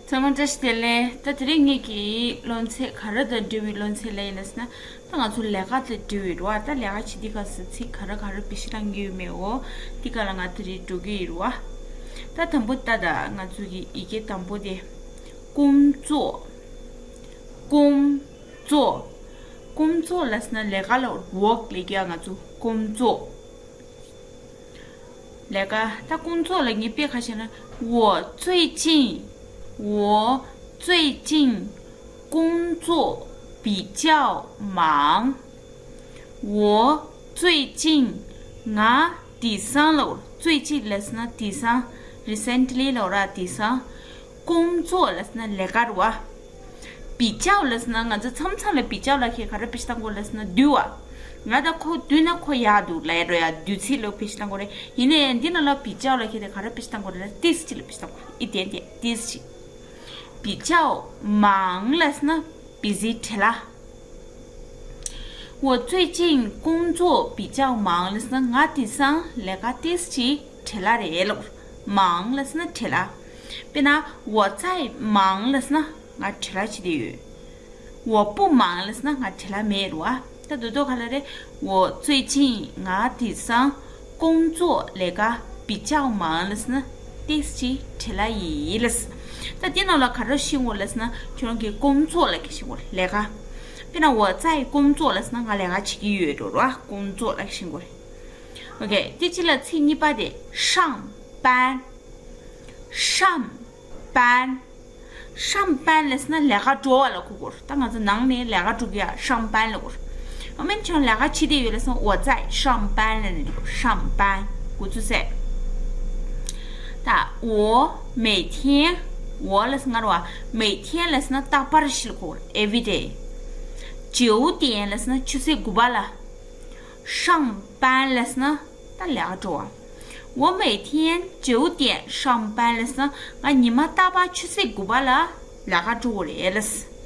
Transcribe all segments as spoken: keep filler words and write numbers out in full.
ཚང་མ་བཀྲ་ཤིས་བདེ་ལེགས། ད་དེ་རིང་ངེད་ཀྱི་སློབ་ཚན་ག་རེ་དང་འབྲེལ་བའི་སློབ་ཚན་ལ་ཡིན་ན་ཟེར་ན། ད་ང་ཚོ་ལས་ཀ་དང་འབྲེལ་བའི་རེད་བ། ད་ལས་ཀ་བྱེད་དུས་སྐབས་སུ་ཚིག་ག་རེ་ག་རེ་བེད་སྤྱོད་གཏང་གི་ཡོད་མེད་འོ། དེ་ག་ལ་ང་དེ་རིང་འགྲོ་གི་ཡོད་རེད་བ། ད་དང་པོ་ད་ད་ང་ཚོ་གི་ཡི་གེ་དང་པོ་དེ། 工作། 工作། 工作་ལ་ཟེར་ན་ལས་ཀ་ལ་work་ལབ་ཀྱི་ཡ། ང་ཚོ་工作། ལས་ཀ་ད་工作་ལ་ངས་དཔེ་ཁ་ཤས་ན། 我最近我最近工作比较忙。我最近ང་དེང་སང་ལ། 最近་ལ་ཟེར་ན་དེང་སང་། recently་ལ་ར་དེང་སང་། 工作་ལ་ཟེར་ན་ལས་ཀ་རེད་བ། 比较་ལ་ཟེར་ན་ང་ཚོ་མཚམས་མཚམས་ལ་比较་ལབ་མཁན་ག་རེ་བེད་སྤྱོད་གཏང་དགོས་ལབ་ཟེར་ན་བསྡུར་བ། ང་དང་ཁོ་བསྡུར་ན་ཁོ་ཡག་འདུག་ལབ་ཡ་འགྲོ་ཡ། བསྡུར་ཚིག་ལ་བེད་སྤྱོད་གཏང་དགོས་རེད། ཡིན་ནའི་འདི་ནང་ལ་比较་ལབ་མཁན་དེ་ག་རེ་བེད་སྤྱོད་གཏང་དགོས་རེད་ལབ་ན་ཏིས་ཅི་ལ་བེད་སྤྱོད་གཏང་དགོས་རེད། ཨི་དེ་དེ་ཏིས་ཅི། 比较忙་ལབ་ཟེར་ན་busy་བྲེལ་བ། 我最近工作比较忙་ལབ་ཟེར་ན་ང་དེང་སང་ལས་ཀ་ཏིས་ཅི་བྲེལ་བ་རེད་ལབ། 忙་ལབ་ཟེར་ན་བྲེལ་བ། དཔེར་ན་我在忙་ལབ་ཟེར་ན་ང་བྲེལ་བ་བྱེད་དེ་ཡོད། 我不忙་ལབ་ཟེར་ན་ང་བྲེལ་བ་མེད་རེད་བ། ད་དུ་དོ་ག་ལ་རེད། 我最近ང་དེང་སང་工作་ལས་ཀ་比较忙་ལབ་ཟེར་ན་ཏིས་ཅི་བྲེལ་བ་ཡིན་ལབ་ཟེར། ད་དེ་ནང་ལ་ག་རེ་ཤེས་དགོས་ལབ་ཟེར་ན་ཁྱོད་རང་གིས་工作་ལབ་མཁན་ཤེས་དགོས་རེད། ལས་ཀ། དཔེར་ན་我在工作་ལབ་ཟེར་ན་ང་ལས་ཀ་བྱེད་ཀྱི་ཡོད་འགྲོ་ར། 工作་ལབ་མཁན་ཤེས་དགོས་རེད། ཨོ་ཁེ། དེ་ཕྱི་ལ་ཚིག་གཉིས་པ་དེ་上班། 上班། 上班་ལབ་ཟེར་ན་ལས་ཀ་འགྲོ་བ་ལ་གོ་དགོས་རེད། ད་ང་ཚོ་ནང་ནས་ལས་ཀ་འགྲོ་གི་ཡ་上班་ལ་གོ་རེད། ཨ་མན་ཆང་ལས་ཀ་བྱེད་དེ་ཡོད་ལབ་ཟེར་ན་我在上班་ལབ་ནས་འགྲོ། 上班། འགོ་ཚུགས་ཟེར། ད་我每天། 我་ལབ་ཟེར་ན་ང་རོ་བ། 每天་ལབ་ཟེར་ན་རྟག་པར་ཞིག་ལ་གོ་རེད། every day། 九点་ལབ་ཟེར་ན་ཆུ་ཚོད་དགུ་པ་ལ། 上班་ལབ་ཟེར་ན་ད་ལས་ཀ་འགྲོ་བ། 我每天九点上班་ལབ་ཟེར་ན་ང་ཉི་མ་རྟག་པར་ཆུ་ཚོད་དགུ་པ་ལ་ལས་ཀ་འགྲོ་གི་རེད་ལབ་ཟེར།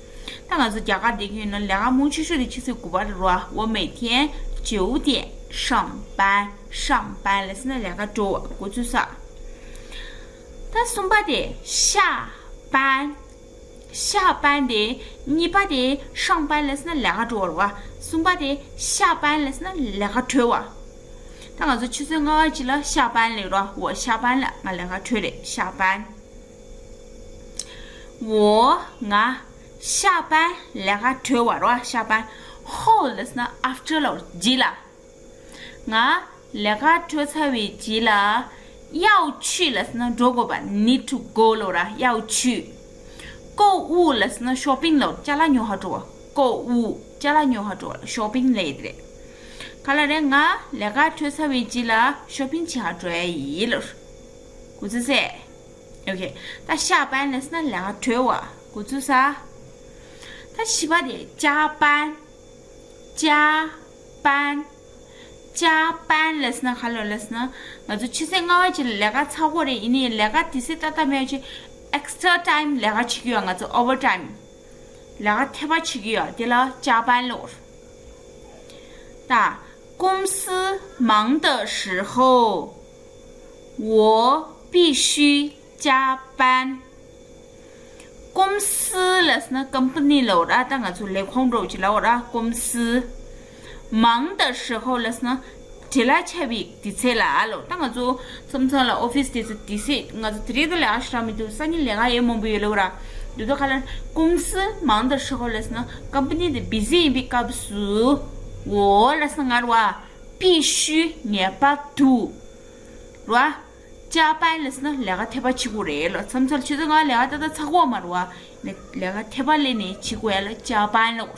ད་ང་ཚོ་རྒྱ་གར་བསྡད་ཀྱི་ཡོད་ན་ལས་ཀ་མང་ཆེ་ཤོས་དེ་ཆུ་ཚོད་དགུ་པ་རེད་རོ། 我每天九点上班། 上班་ལབ་ཟེར་ན་ལས་ཀ་འགྲོ་བ། འགོ་ཚུགས་ས། ད་གསུམ་པ་དེ་下班། 下班་དེ། གཉིས་པ་དེ་上班་ལབ་ཟེར་ན་ལས་ཀ་འགྲོ་བ་རེད་བ། གསུམ་པ་དེ་下班་ལབ་ཟེར་ན་ལས་ཀ་གྲོལ་བ། ད་ང་ཚོ་ཆུ་ཚོད་ལྔ་པ་ཅིག་ལ་下班་ལབ་རོ། 我下班了། ང་ལས་ཀ་གྲོལ་རེད། 下班། 我ང་下班་ལས་ཀ་གྲོལ་བ་རོ། 下班། 后་ལབ་ཟེར་ན་after་ལ་རྗེས་ལ། ང་ལས་ཀ་གྲོལ་ཚར་བའི་རྗེས་ལ། 要去་ལབ་ཟེར་ན་འགྲོ་དགོས་པ། need to go་ལོ་ར། 要去། 购物་ལབ་ཟེར་ན་shopping་ལོ། ཅ་ལག་ཉོ་ཧ་འགྲོ་བ། 购物། ཅ་ལག་ཉོ་ཧ་འགྲོ་བ་shopping་ལབ་ཡས་རེད། ག་ལ་རེད། ང་ལས་ཀ་གྲོལ་ཚར་བའི་རྗེས་ལ་shopping་བྱེད་ཧ་འགྲོ་ཡ་ཡིན་ལོ། འགོ་ཚུགས་ཟེར། ཨོ་ཁེ། ད་下班་ལབ་ཟེར་ན་ལས་ཀ་གྲོལ་བ། འགོ་ཚུགས་ས། ད་བཞི་པ་དེ་加班། 加班། 加班་ལབ་ཟེར་ན་ག་ལ་ལབ་ཟེར་ན། ང་ཚོ་ཆུ་ཚོད་ལྔ་པ་ཅིག་ལ་ལས་ཀ་ཚར་དགོས་རེད། ཡིན་ནའི་ལས་ཀ་དེ་སྲིད་ཏག་ཏག་མེད་ཅིག extra time་ལས་ཀ་བྱེད་ཀྱི་ཡོད། ང་ཚོ་overtime་ལས་ཀ་ཐེབས་པ་བྱེད་ཀྱི་ཡོད། དེ་ལ་加班་ལབ། ད་公司忙的时候，我必须加班། 公司་ལབ་ཟེར་ན་company་ལབ་ར། ད་ང་ཚོ་ལས་ཁུངས་འདྲ་བོ་ཅིག་ལབ་ར། 公司། 忙的时候་ལབ་ཟེར་ན་བྲེལ་བ་ཆེ་བའི་དུས་ཚོད་ལ་ལབ། ད་ང་ཚོ་མཚམས་མཚམས་ལ་office་དེ་ཚོ་དུས་ཚོད་ང་ཚོ་དེ་རིང་ད་ལས་ཀ་ཞེ་དྲག་མི་འདུག་སང་ཉིན་ལས་ཀ་ཡང་མང་པོ་ཡོད་ལབ་ར། དེ་ཚོ་ག་ལ་公司忙的时候་ལབ་ཟེར་ན་company་དེ་busy་ཡིན་པའི་སྐབས་སུ། 我་ལབ་ཟེར་ན་ང་ར་བ། 必须་ངེས་པར་དུ། ར། 加班་ལབ་ཟེར་ན་ལས་ཀ་ཐེབས་པ་བྱེད་དགོས་རེད་ལ། མཚམས་མཚམས་ཆུ་ཚོད་ལྔ་ལས་ཀ་ཏག་ཏག་ཚར་གོ་མ་རེད་བ། ནས་ལས་ཀ་ཐེབས་པ་ལས་ནས་བྱེད་དགོས་ཡ་ལ་加班་ལབ།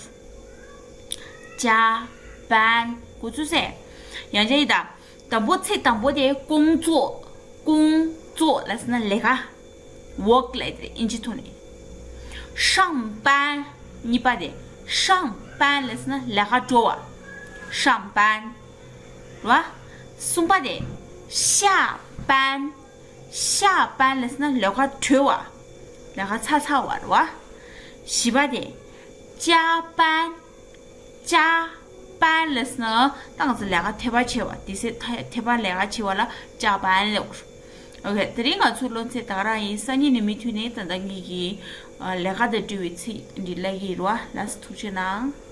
加班། འགོ་ཚུགས་ཟེར། ཡང་བསྐྱར་ཡིན་ད། དང་པོ་ཚིག་དང་པོ་དེ་工作། 工作་ལབ་ཟེར་ན་ལས་ཀ work་ལབ་དེ་ཨིན་ཇི་ཐོག་ནས། 上班། གཉིས་པ་དེ་上班་ལབ་ཟེར་ན་ལས་ཀ་འགྲོ་བ། 上班། རེད་བ། གསུམ་པ་དེ་下班། 下班་ལབ་ཟེར་ན་ལས་ཀ་གྲོལ་བ། ལས་ཀ་ཚར་ཚར་བ་རེད་བ། བཞི་པ་དེ་加班། 加班་ལབ་ཟེར་ན་ད་ང་ཚོ་ལས་ཀ་ཐེབས་པ་བྱེད་པ། དེ་སྲིད་ཐེ་ཐེབས་པ་ལས་ཀ་བྱེད་པ་ལ་加班་ལབ། ཨོ་ཁེ། དེ་རིང་ང་ཚོའི་སློབ་ཚན་ད་ག་རང་ཡིན། སང་ཉིན་ནས་མུ་མཐུད་ནས་ད་ལྟ་ངེད་ཀྱི་ཨ་ལས་ཀ་དང་འབྲེལ་བའི་ཚིག་འདི་སླེབས་ཀྱི་ཡིན་རེད་བ། ལགས་སོ། ཐུགས་རྗེ་གནང་།